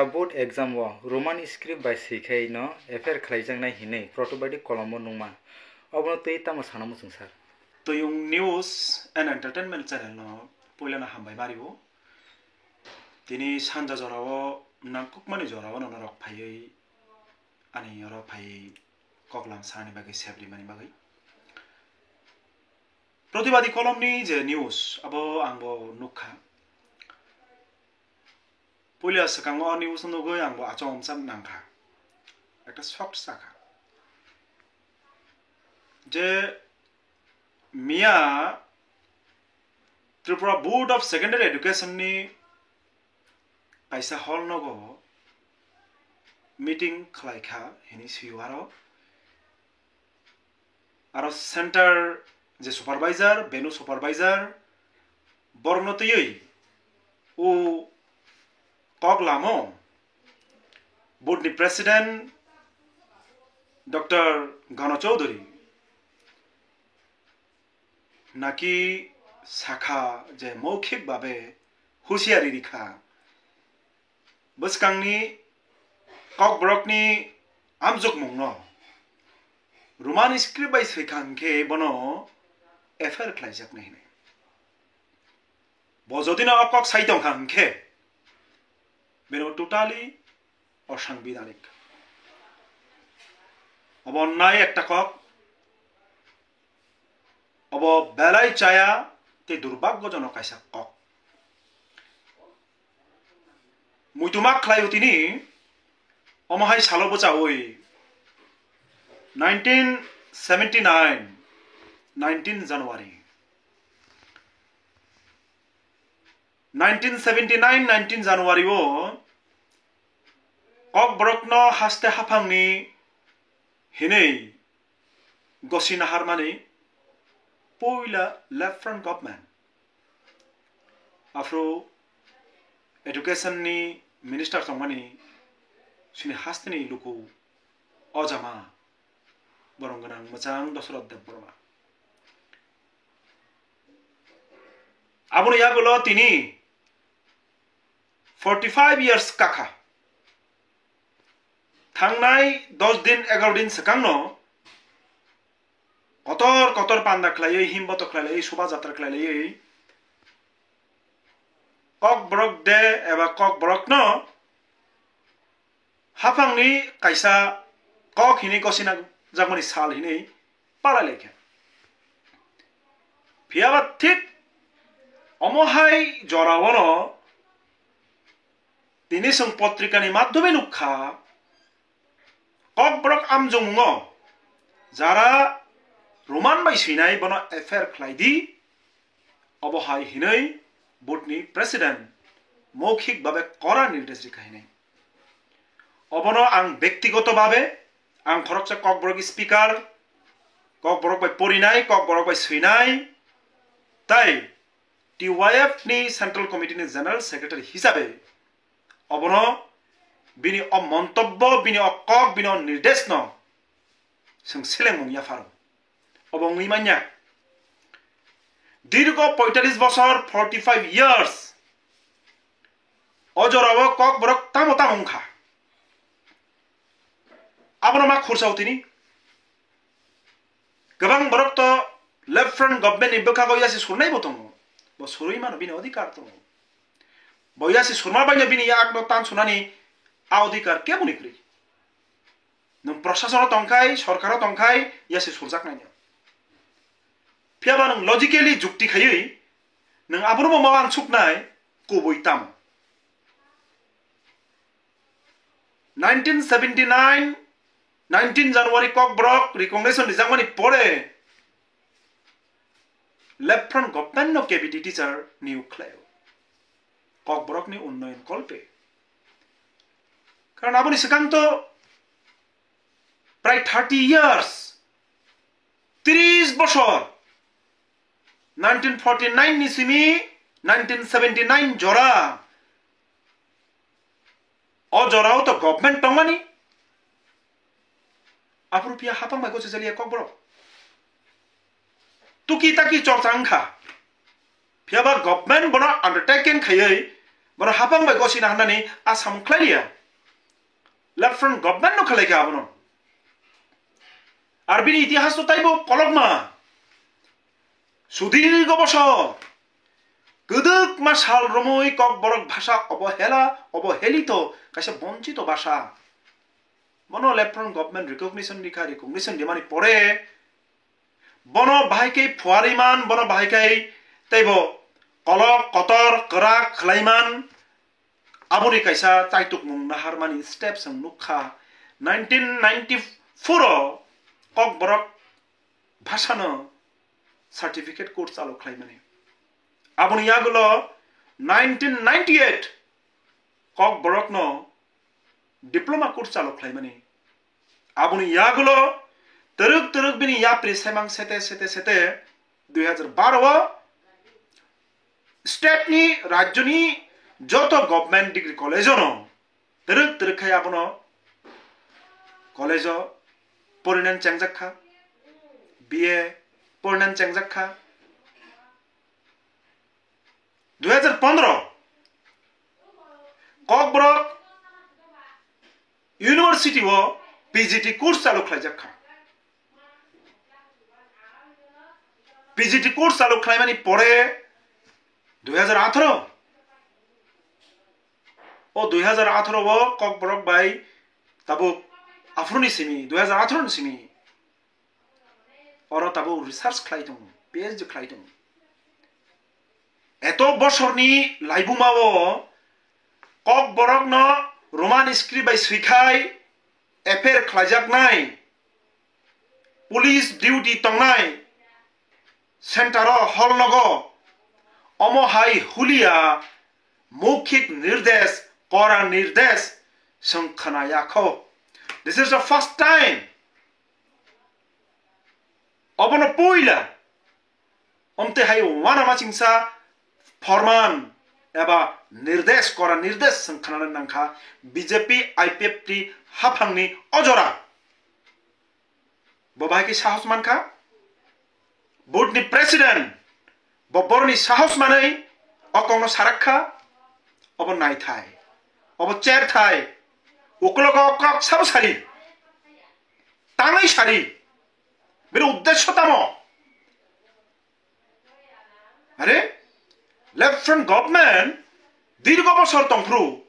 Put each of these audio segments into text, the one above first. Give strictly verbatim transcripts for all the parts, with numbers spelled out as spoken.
Board exam o Roman script bai swikhai no F I R khlaijaknai hinwi protobadi kolomo nungma. Obono twi tamo sana muchung sir? Tuyung News and Entertainment channel no puilano hambai mario. Tini sanja jorao nangkukmani jorao norok phaiwi ani oro phaiwi koklam sanani bagwi sep rimani bagwi. Protibadi kolomni je news abo ang bo nukha. Puila swkango o news nugwi ang bo achomsa nangkha. Ekta shock sakha. Je miya Tripura Board of Secondary Education ni kaisa hall nogo meeting khlai kha hinwi swi o aro. Aro center je supervisor, venue supervisor, borokno twiwi o kok lamo board ni president Doctor Gano Chowdhury naki sakha je moukhik babe husiari rikha. Bwskangni kokborokni amjokmungno Roman script bai swikha hwnkhe bono F I R khlaijaknai hinwi. Bo jodi no o kok sai tongkha hwnkhe beno totally osangbidanik. Obo onnai ekta kok. Obo belai chaya tei durbaggojonok kaisa kok. Muituma khlai o tini, omo hai salo bwchaui nineteen seventy nine, nineteen January. Nineteen seventy nine, nineteen January o kokborokno haste haphangni hinwi gosi naharmani puila left front government. Aphuru education ni minister tongmani sini hasteni luku ojama borong gwnang mwchang Dosoroth Debbarma. Aboni yagulo tini forty five years kakha. Thangnai dos din egaro din swkangno kotor kotor panda khlaiwi, himboto khlaiwi, shobha jatra khlaiwi, Kokborok de eba Kokborokno haphangni kaisa kok hinwi gosina jakmani sal hinwi palai laikha. Phiyaba thik omo hai joraono tini chwng potrikani madhyome nukha, Kokborok amjongmungo jara Roman bai swinai bono F I R khlai di, obo hai hinwi board ni president moukhik babe kora nirdesh rikha hinwi. Obono ang bektigoto babe, ang khoroksa Kokborok speaker, Kokborok bai porinai, Kokborok bai swinai, tai T Y F ni central committee ni general secretary hisabe obono bini o montobbo, bini o kok, bini o nirdeshno chwng selengmung yapharo. Obo wngwi manya. Dirgo poitalis bosor, forty five years, o jorao Kokborok tamo tamo wngkha. Abono ma khursa o tini. Kwbang borok to left front government ni bwkhago yasi surnai bo tongo. Bo surwi mano, bini odhikar tongo. Bo yasi surma baino bini yakno tan sunani a odhikar keboni kwrwi. Nwng prosasono tongkhai, sorkaro tongkhai, yasi surjaknaino. Phiyaba nwng logically jukti khaiwi nwng abono bo ma wansuknai kubui tamo. Nineteen seventy nine, nineteen January Kokborok recognition rijakmani pore left front government no K B T teacher niyok khlaio. Kokborokni unnoyon kolpe. Karon aboni swkang to prai thirty years, tris bosor, nineteen forty nine ni simi nineteen seventy nine jora, o jorao to government tongmani. Aphuru phiya hapang bai gosi chaliya Kokborok. Tuki taki chorcha wngkha. Phiyaba government bono undertaking khaiwi Bono hapang bai gosina hwnani a samung khlai liya. Left Front government no khlai kha abono. Ar bini itihas to taibo kolokma. Sudirgo bosor. Kwdwkma sal romwi Kokborok bhasha obohela, obohelito, kaisa bonchito bhasha. Bono Left Front government recognition rikha, recognition rimani pore bono bahai khe phuariman, bono bahai khe teibo kolok kotor kwrak khlaiman. Aboni kaisa taitukmung naharmani steps ang nukha. Nineteen ninety-four o Kokborok bhasano certificate course chalo khlaimani. Aboni yagulo nineteen ninety-eight Kokborokno diploma course chalo khlaimani. Aboni yagulo twrwk twrwk bini yapri semang sete sete sete dui hajar baro o state ni, rajyo ni joto government degree college o no twrwk twrwk khai abono college o porinan chengjak kha, B A porinan chengjak kha. Dui hajar pondro Kokborok University o P G T course chalo khlaijak kha. P G T course chalo khlaimani pore dui hajar atharo, o dui hajar atharo o Kokborok bai tabuk aphuru ni simi, dui hajar atharo ni simi oro tabuk research khlai tongo, P H D khlai tongo. Eto bosorni laibuma o Kokborokno Roman script bai swikhai F I R khlaijaknai, police duty tongnai center o hol nogo, omo hai hulia moukhik nirdesh, kora nirdesh chwng khwnaya kho. This is the first time. Obono puila omte hai uanama chingsa forman eba nirdesh, kora nirdesh chwng khwnana nangkha B J P I P F T haphangni ojora. Bo bahai khe sahos mankha. Board ni president bo boroni sahos manwi o kokno sarak kha. Obo naithai, obo cherthai, uklogo kok sabo sari, tangwi sari. Bini uddesyo tamo? Are, Left Front government dirgo bosor tongphuru.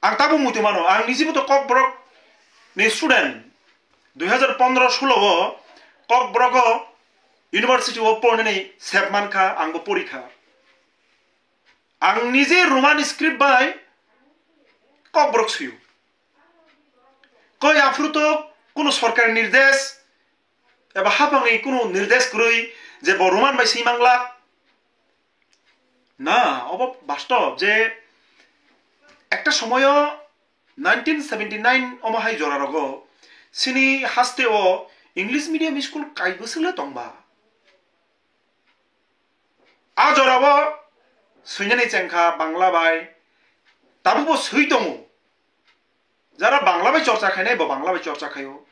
Ang tabuk muitu mano, ang nijibo to Kokborok ni student. Dui hajar pondro sulo o Kokborok o university o pornani sep mankha, angbo porikha. Ang nije Roman script bai Kokborok suyo. Koi aphuru to kunu sorkar nirdesh eba haphangni kunu nirdesh kwrwi je bo Roman bai swi manglak. Na, obo bastob je ekta somoyo nineteen seventy nine omo hai jora rogo chini haste o English medium school kai bwswk le tongba. A jorao swinani chengkha Bangla bai, tabukbo swi tongo. Jara Bangla bai chorcha khainai bo Bangla bai chorcha khaio,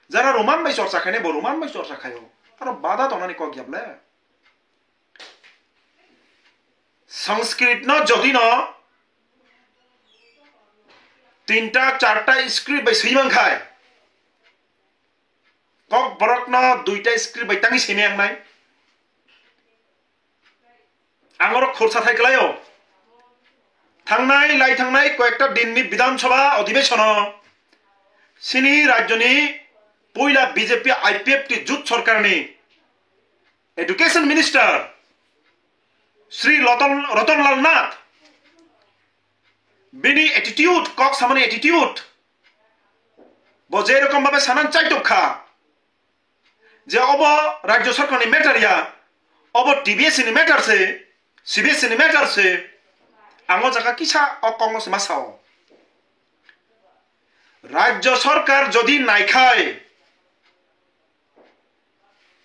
jara Roman bai chorcha khainai bo Roman bai chorcha khaio. Aro bada tongnani kok yable. Sanskrit no jodi no tinta charta script bai swi mankhai, Kokborok no duita script bai tangwi simi ang nai. Ang oro khorsa thai klaio. Thangnai, lai thangnai koyekta din ni Bidhan Sabha odhibesono chini rajyo ni puila B J P I P F T jut sorkar ni education minister Shri Loton, Roton Lal Nath, bini attitude, kok samani attitude, bo je rokom babe sanan chaitok kha, je obo rajyo sorkar ni matter ya, obo T B S ni matter se, C B S ni matter se, ang o jaga kisa o kok no se ma sao. Rajyo sorkar jodi naikhai,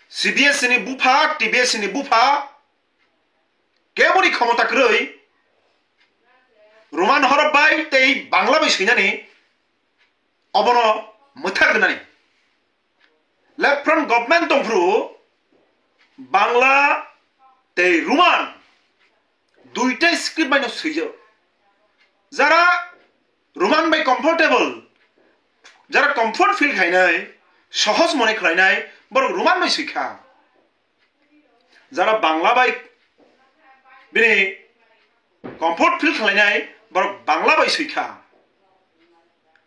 C B S ni bupha, T B S ni bupha, keboni khomota kwrwi, Roman horop bai tei Bangla bai swinani obono mwthak rwnani. Left Front government tongphuru Bangla tei Roman duita script bai no swijak. Jara Roman bai comfortable, jara comfort feel khainai, sohoj mone khlainai, borok Roman bai swi kha. Jara Bangla bai bini comfort feel khlainai, borok Bangla bai swi kha.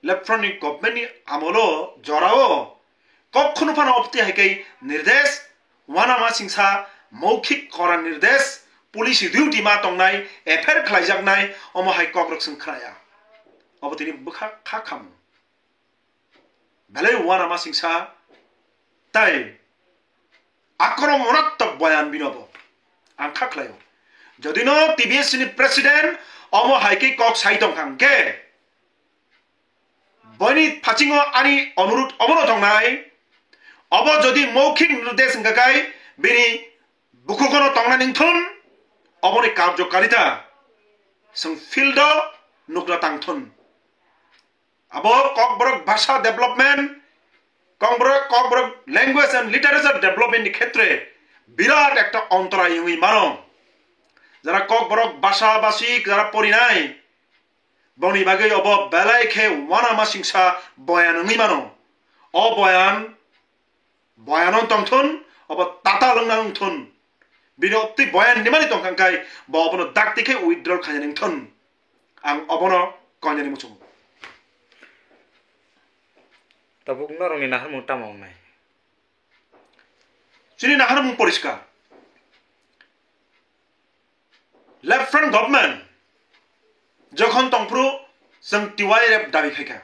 Left Front ni government ni amolo jorao kok khunu phano opti hai khe nirdesh, wanama singsa, moukhik koran nirdesh, police duty ma tongnai, F I R khlaijaknai, omo hai kokrok chwng khlaiya. Obo tini bwkha kha khamu. Belai wanama singsa tai akromorottok boyan binobo ang kha khlaio. Jodi no T B S ni president omo hai khe kok sai tong kha hwnkhe, boini phasingo ani onurut obono tongnai. Obo jodi moukhik nirdesh wngkha khai bini bukhukono tongna ningthun, oboni karjokarita chwng field o nukna tangthun. Abo Kokborok bhasha development, Kokborok, Kokborok language and literature development ni khetre birat ekta ontorai wngwi mano. Jara Kokborok bhasha bhasik jara porinai, boni bagwi obo belai khe wanama singsa boyan wngwi mano. O boyan, boyano tongthun, obo tata lwngna wngthun. Bini opti boyan nimani tongkha khai bo obono dakti khe withdrawal khaina ningthun. Ang obono koinani muchungo. Tabuk norokni naharmung tamo wngnai? Chini naharmung poriskar. Left Front government jokhon tongphuru chwng T Y R F dabi khaikha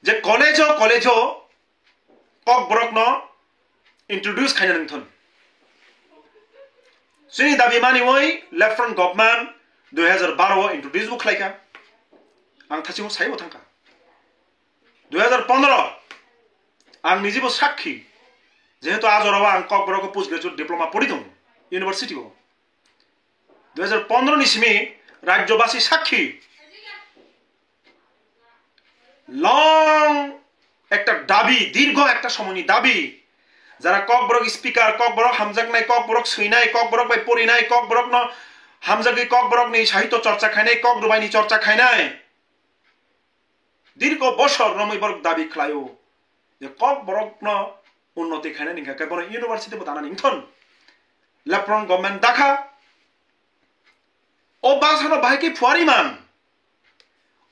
je college o, college o Kokborokno introduce khaina nangthun. Chini dabi maniwi Left Front government dui hazar baro o introduce bo khlaikha. Ang thachimo saibo thangkha. Dui hazar pondro, ang nijibo sakhi, jehetu a jorao ang Kokborok o post graduate diploma pori tongo, university o. Dui hazar pondro ni simi rajyobasi sakhi, long ekta dabi, dirgho ekta somoyni dabi, jara Kokborok speaker, Kokborok hamjaknai, Kokborok swinai, Kokborok bai porinai, Kokborokno hamjagwi Kokborokni sahityo chorcha khainai, Kok rwbaini chorcha khainai. Dirgho bosor romwi borok dabi khlaio je Kokborokno unnoti khainani hwnkha khe bono university bo danani wngthon. Left Front government dakha o bhasano bahai khe phuari man,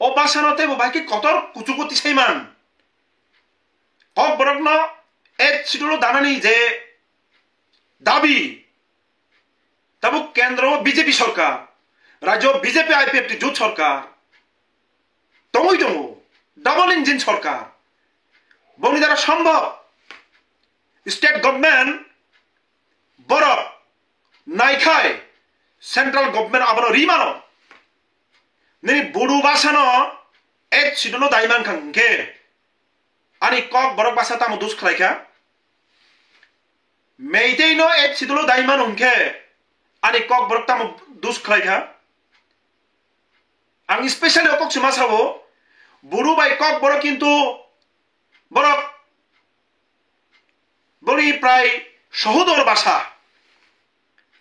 o bhasano teibo bahai khe kotor kuchugo tisai man. Kokborokno eighth schedule o danani je dabi, tabuk kendro o B J P sorkar, rajyo o B J P I P F T jut sorkar tongwi tongo, double engine sorkar. Boni dara sombhob state government borok naikhai central government abono ri mano. Nini Bodo bhasano eighth schedule o dai mankha hwnkhe ani Kokborok bhasa tamo dus khlaikha? Meitei no eighth schedule o dai mano hwnkhe ani Kokborok tamo dus khlaikha? Ang specially o kok se ma sao, Bodo bai Kokborok kintu borok boni prai sohodor bhasa,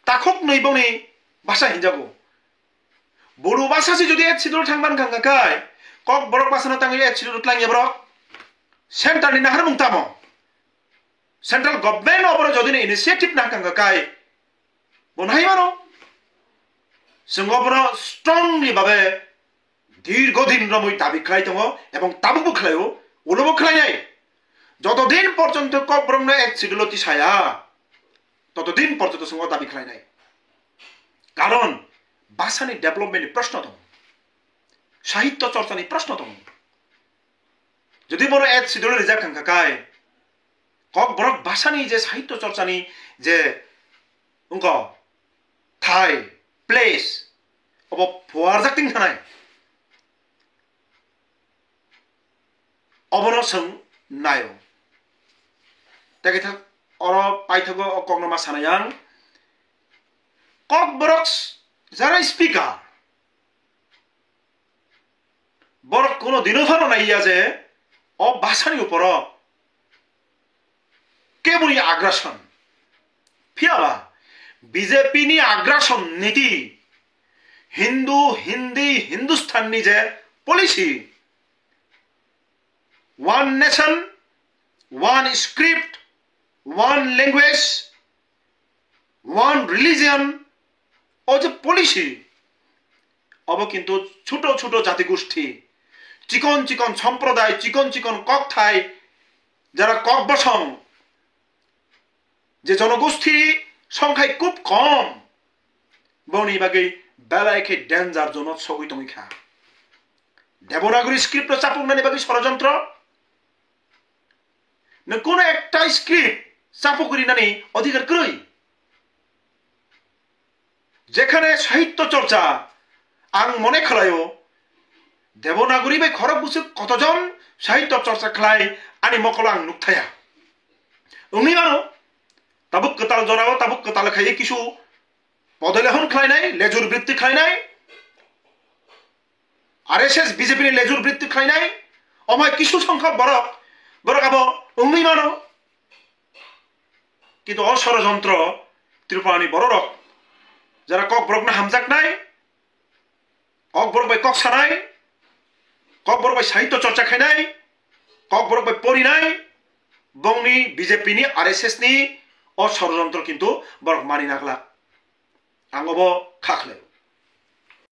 takhuk nwi boni bhasa hinjago. Bodo bhasa se jodi eighth schedule thang mankha hwnkha khai, Kokborok bhasano tangwi eighth schedule twlangya borok? Central ni naharmung tamo? Central government o borok jodi ni initiative nangkha hwnkha khai, bo nai mano. Chwng obono strongly babe dirgho din romwi dabi khlai tongo ebong tabukbo khlaio, ulobo khlainai. Joto din porjonto Kokborokno eighth schedule o tisaya, toto din porjonto chwng o dabi khlainai. Karon bhasani development ni proshno tongo, sahityo chorchani proshno tongo. Jodi bono eighth schedule rijak hwnkha khai, Kokborok bhasani je sahityo chorchani je wngkha thai, place, obo phuarjak ting thanai. Obono chwng naio. Tei khe thak oro paithago o kokno ma sanai ang. Kokborok jara speaker, borok kuno dino phano naiya je o bhasani uporo keboni aggression. Phiyaba B J P ni aggression niti, Hindu, Hindi, Hindustan ni je policy, one nation, one script, one language, one religion, o je policy, abo kintu chuto chuto jati gusti, chikon chikon somproday, chikon chikon kokthai, jara kok bosong, je jonogosti songkhai kub kom, boni bagwi belai khe danger zone o sogwi tongwi kha. Devanagari script no chapuknani bagwi sorojontro, no kono ekta script chapuk rinani odhikar kwrwi. Jekhane sahitya chorcha, ang mone khlaio, Devanagari bai khorok bwswk kotojon sahitya chorcha khlai ani mokolo ang nukthaya. Wngwi mano, tabuk kwtal jorao, tabuk kwtal khaiwi kisu podolehon khlainai, lejur britti khlainai, R S S B J P ni lejur britti khlainai, omai kisu songkha borok, borok abo wngwi mano. Kintu o sorojontro Tripura ni bororok jara kokborok no hamjaknai, kokborok bai kok sanai, kokborok bai sahitya chorcha khainai, kokborok bai porinai, bongni B J P ni R S S ni o sorojontro kintu borok mani naglak. Ang obo kha khlaio.